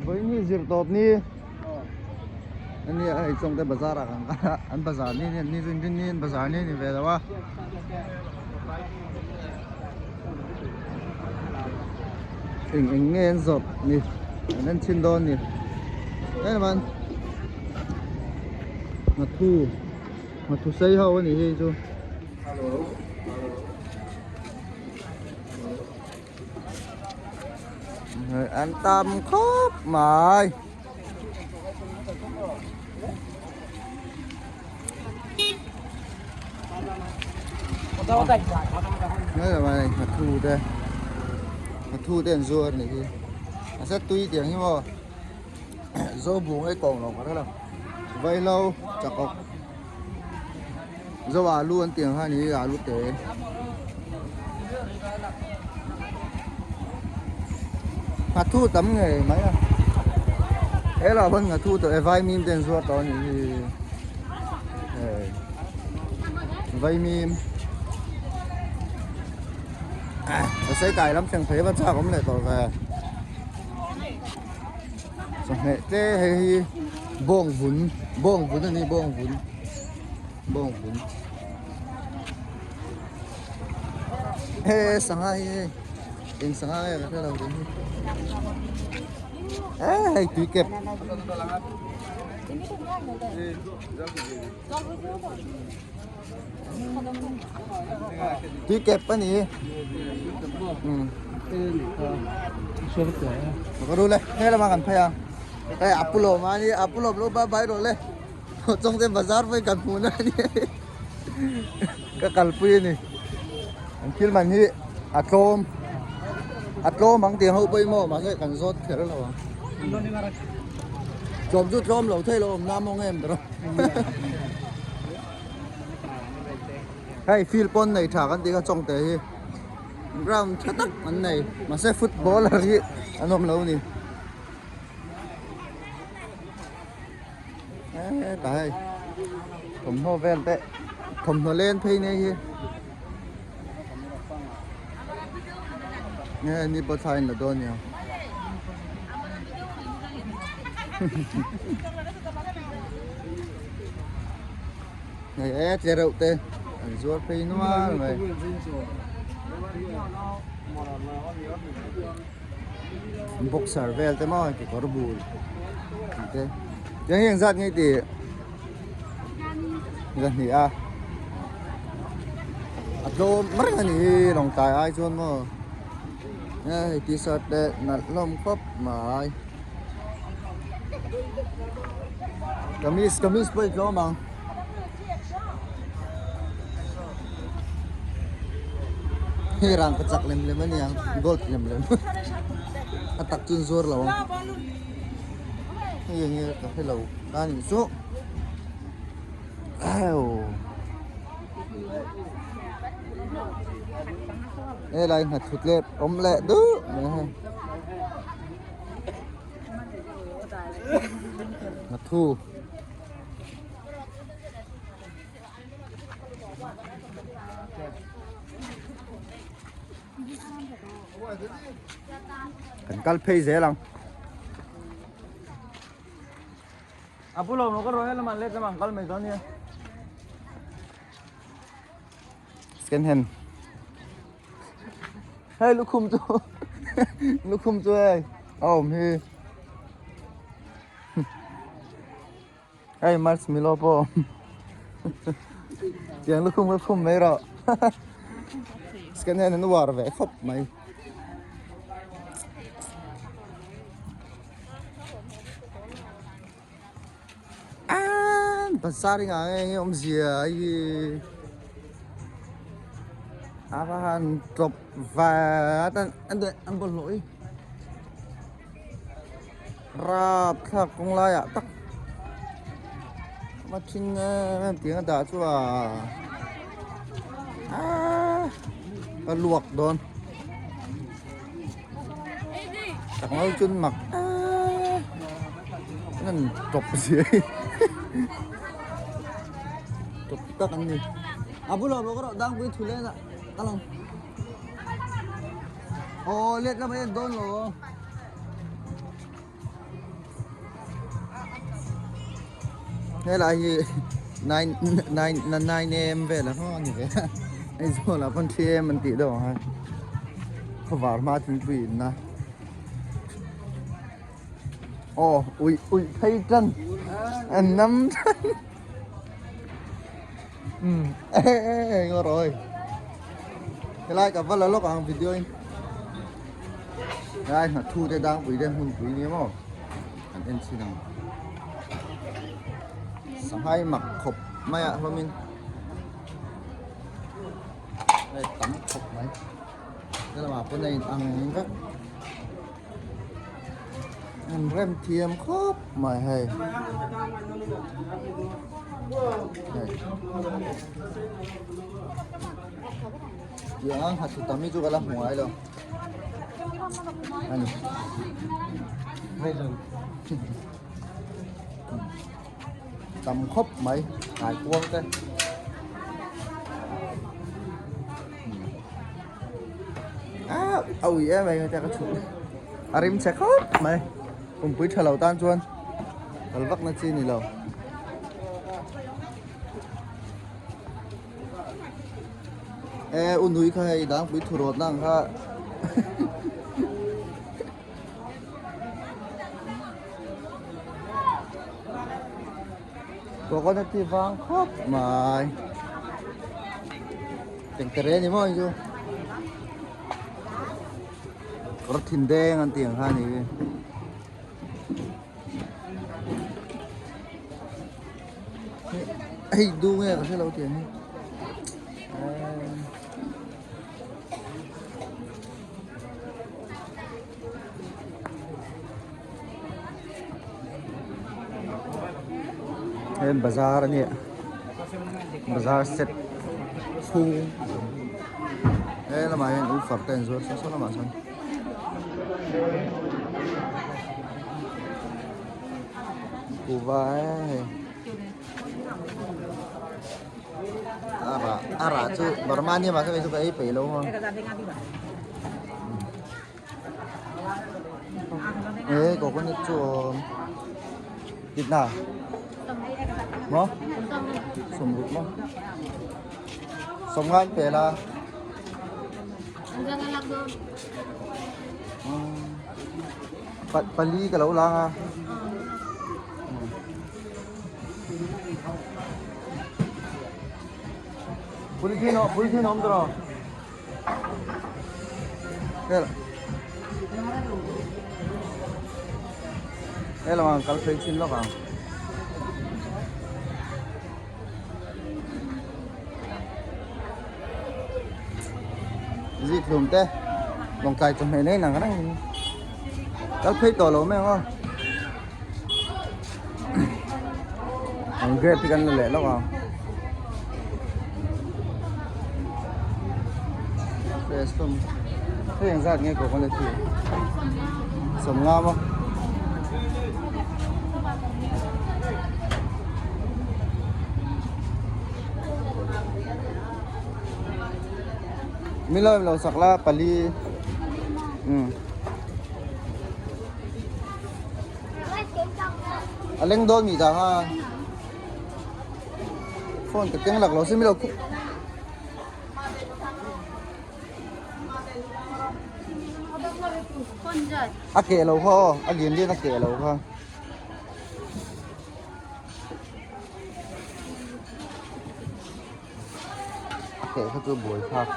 Vawiin hi zir tawp ni ania hei Chawngte bazar ah kan kal a an bazar ni ni ni chu inrin ni an bazar ni a ni ve lo a eng eng nge an zawrh ni an en chhin dawn ni emaw nghathu nghathu sei ho a nih hi chu. An tam khawp mai. Ngay là bài hạt thu đây hạt thu đen rùa này thì nó sẽ tui tiếng nhưng mà dô buông ấy còn nó có thế nào vây lâu chặt cọc dô à luôn tiền hai ní à luôn tế Hạt thu tấm nghề mấy à thế là bên hạt thu tự vai mim tên rùa to nhỉ vai mim a sei kai lam thleng phei va chak awm leh tawh ve chawhmeh te hei hi bawng vun bawng vun a ni bawng vun bawng vun he sangha hi hei eng sangha nge ka hre lo tih hi e hei tui kep. Tui kep a ni. Ka ru le, he lama kan phei ang. Hei a pu lawm a ni, a pu lawm lo bye bye rawh le. Chawngte bazar pawhin kan hmuh na a ni. Ka kalpui a ni. An thil man hi a tlawm, a tlawm ang tih ho pawhin maw mahse kan zawt kher lo ang. Tlawm chu tlawm lo thei lo awm na mawng em ber. Hei field pawn nei tha kan tih kha Chawngte hi ground tha tak an nei mahse footballer hi an awm lo a ni hetah hei thawmhnaw vel te thawmhnaw len phei nei hi nge ni pawh thla in la dawn nia. Hei e tle reuh te an zuar phei nual mai. Boxer vel te maw kekawr bul tih te tiang hi engzat nge tih zahnih a a tlawm reng a ni hi lawngtlai ai chuan maw hei t-shirt te nalh hlawm khawp mai. Kamis kamis pawh i tlawm ang. Hei rang ka chak lem lem a niang gold lem lem a tak chu an zuar lo ang. Hei eng nge ka hre lo ta nih chu. Helai hnathut leh awm leh duh mai hei. Nghathu Kan kal phei zel ang. A pu lo ka rawh lamah let lamah kal mai dawn nia. Second hand. Hei lukhum chu lukhum chu hei a awm hi. Hei marshmallow pawh a awm. Tiang lukhum kha khum mai rawh. Second hand an uar ve khawp mai. Aaa bazar hi ngah nge nge awmzia a hi a va han tawp vat a an bawlhhlawh hi rapthlak kawng laiah tak a thing em em tiang a dah chu a aaa ka luak dawn. Tak ngau chun mak an tawp zia hi tawp tak an ni a bulah bawk erawh dangpui thu len ah a lang aw let lamah hian dawn lo. Helai hi nine nine nine am vel ang a ni ve a Aizawl ah pawn 3 am an tih deuh ang a khawvar hma thingpui in na aw uih uih phei tan an nam tan umm ngaw rawh helai ka va la lawk ang video in helai hnathu te dangpui te hmunpui nia maw. An en chhin ang. Sanghai mak khawp mai ah hlawmin hei tam khawp mai. He lamah pawn a in ang vek. An rem thiam khawp mai hei. Hei. Tiang ang hathu tam hi chu ka la hmu ngai lo. Ani. Tam khawp mai ngai kuang te. A a ui em mai ka chhuk. A rim che khawp mai. Pumpui tha lo tan chuan kal vak na chi ni lo. E u nui kha hei dangpui thu rawt na ang kha coconut hi vang khawp mai tengtere ni maw chu kawr thin deng an tih ang kha a ni hi. Hei du nge ka hre lo tiang hi hei bazar a nia bazar set chhung he lamah hian ufar te an zuar saw saw lamah sawn. Kuhva hei a rah a rah chu Burma nia mahse kei chu ka ei peih lo a e coconut chu awm kitna maw sawmruk maw sawmnga an pe la. Pali ka lo lang a. Polythene aw polythene awm tawh hel hel ang kal phei chin lawk ang. Zikhlum te lawngtlai chawhmeh nei nang reng in kal phei tawh lo mai ang aw an grape hi kan la leh lawk ang fresh hlawm hei eng zat nge coconut hi sawmnga maw. Mi lo lo sak la pali um a leng dawn mi ta ha phone ka keng lak lo se mi lo khup a keh lo kha aw a lian lian a keh lo kha. A keh kha chu buai thlak.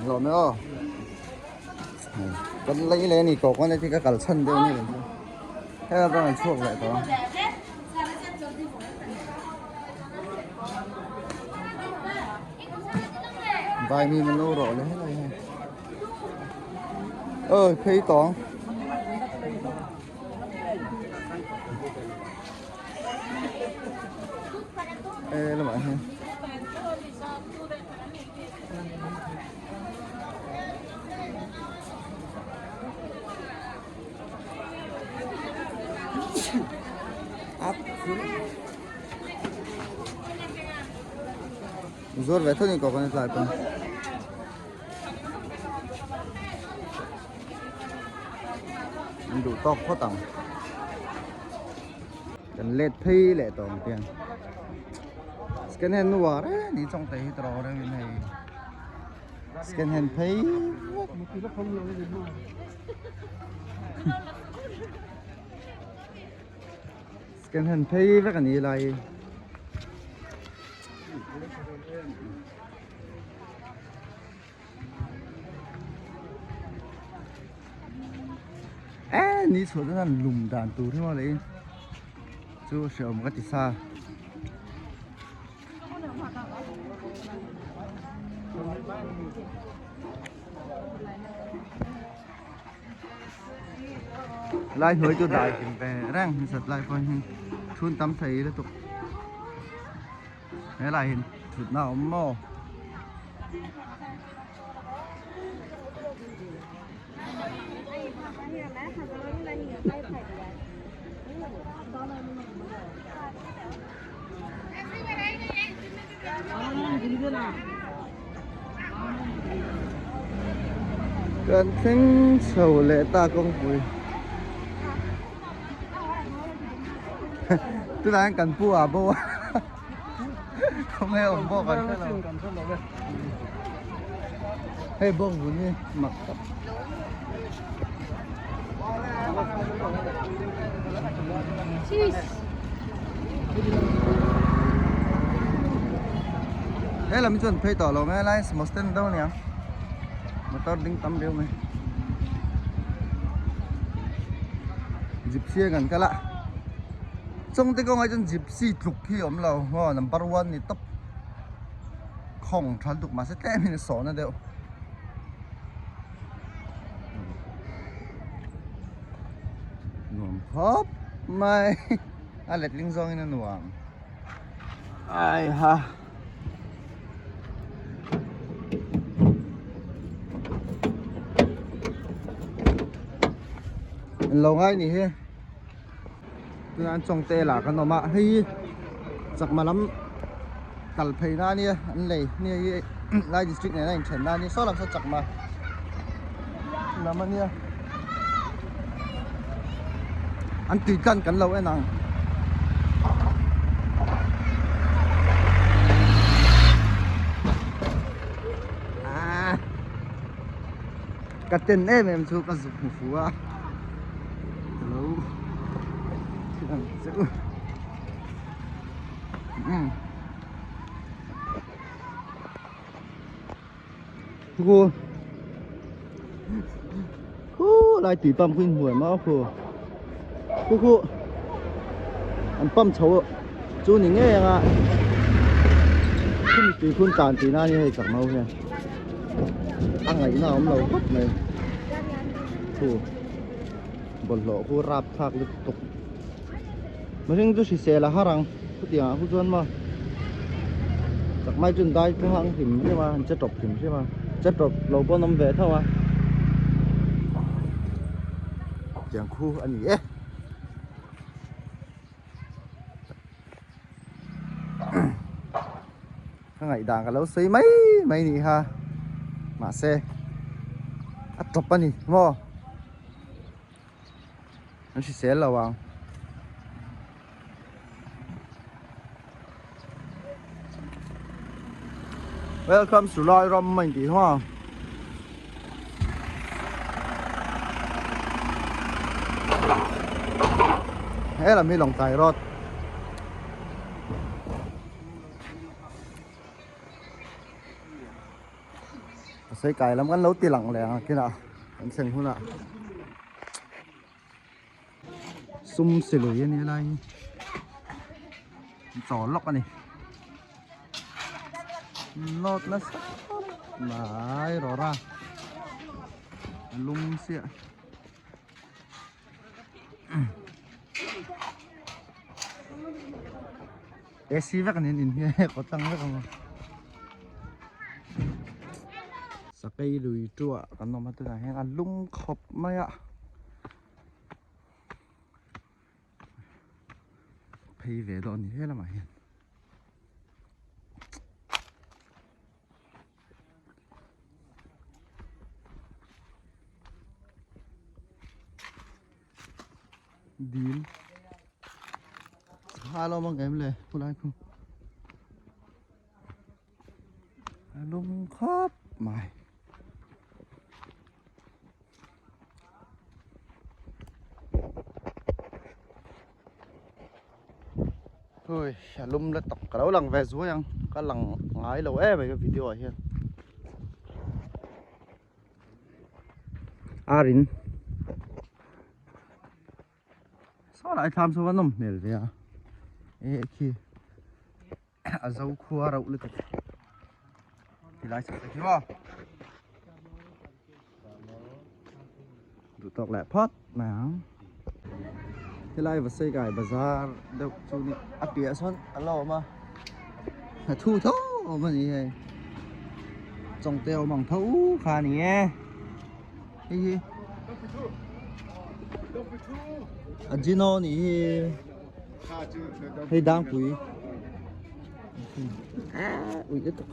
Lawm e aw. Kan lei leh a ni tawk a ni ka kal chhan deuh a ni hei atang an chhuak leh tawh a. Vai mi man lo rawh le helai hei. Ơi phei tawng. Ê lamah hian. Zuar ve thawnin coconut lai pawn. Duh tawk phawt ang. Kan let phei leh tawh ang tiang. Second hand nuar e ni chawng te hi tawrh reuh in hei. Second hand phei vek. Second hand phei vek a ni lai hi. E ni chhuah chuan an lum dan tur hi maw leh in chu hrehawm ka ti sa. Lai hnuai chu dai hlim ve reng hmsat lai pawh hian chhun tam thei lutuk helai hian thutna a awm maw. Kan thleng chho leh ta kawngpui tunah hian kan pu ah bo a khawnge awm pawh kan hre lo hei bawk vun hi mak tak. He lam hi chuan phei tawh lo mai a lai small stand deuh a niang motor ding tam riau mai gypsy a kan kal a chawngte kawngah chuan gypsy tluk hi a awm lo maw number one ni tawp khawng tha lutuk mahse tlem in a sawhna deuh. Nuam khawp mai a letling zawngin a nuam ai ha lo ngai ni hi tunah an chawngte lah kan awm a hei hi chakma lam kal phei na ania an lei hei hi lai district nena inthen na ania saw lam saw chakma lam ania an tui tlan kan lo en ang. Ka ten em em chu ka zuk hmu fu a ka lo thil ang che u umm khu khu lai tui pump khu in hmu em a khu khu khu an pump chho chu ni ngei ang a khumi tui khun tan tih na a ni hei chak no hian. A ngaihna a awm lo khawp mai thu bawlhhlawh khu rap thlak lutuk mihring chu hrisel a har ang chutiang ah khu chuan maw chak mai chu an dai chu hang hrim hrim a an che tawp hrim hrim a che tawp lo pawh an awm ve tho a tiang khu a ni e. Ka ngaihdan ka lo sawi mai mai nih kha mahse a tawp a ni maw an hrisel lo ang. Welcome to Lairam a intih hma. He lam hi Lawngtlai road. A sawi kai lam kan lo ti lang leh ang kinah kan thleng hunah sum silui a nia lai hi an chawl lawk a ni nawt nasa mai rawra a lum siah. AC vek an in hi a kawt ang vek ang sakei lui tuah kan awm a tunah hian a lum khawp mai a phei ve dawn a ni he lamah hian. Dil. Sangha lo mang em le khulai khu. A lum khawp mai. Hui a lum la tak ka lo lang ve zuai ang ka lang ngai lo em mai ka video ah hian. Arin saw lai thlam saw a nawm hmel ve a e khi a zo khua rauh lutuk tilai chhak te khi maw duh tawk leh phawt mai ang helai va sei kai bazar deuh chu ni a piah sawn a lo awm a a thu tho awm a ni hei chawngte awm ang tho kha a ni e hei hi a jino a nih hi hei dangpui ui lutuk.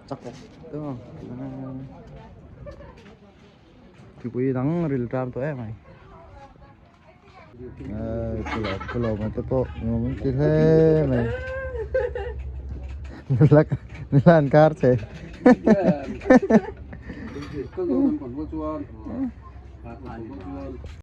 Chak bawk đúng không? Thingpui dang ril ṭam tawh em mai. Ka lawm te pawh nuam an ti hle mai. Nula nula an kar che.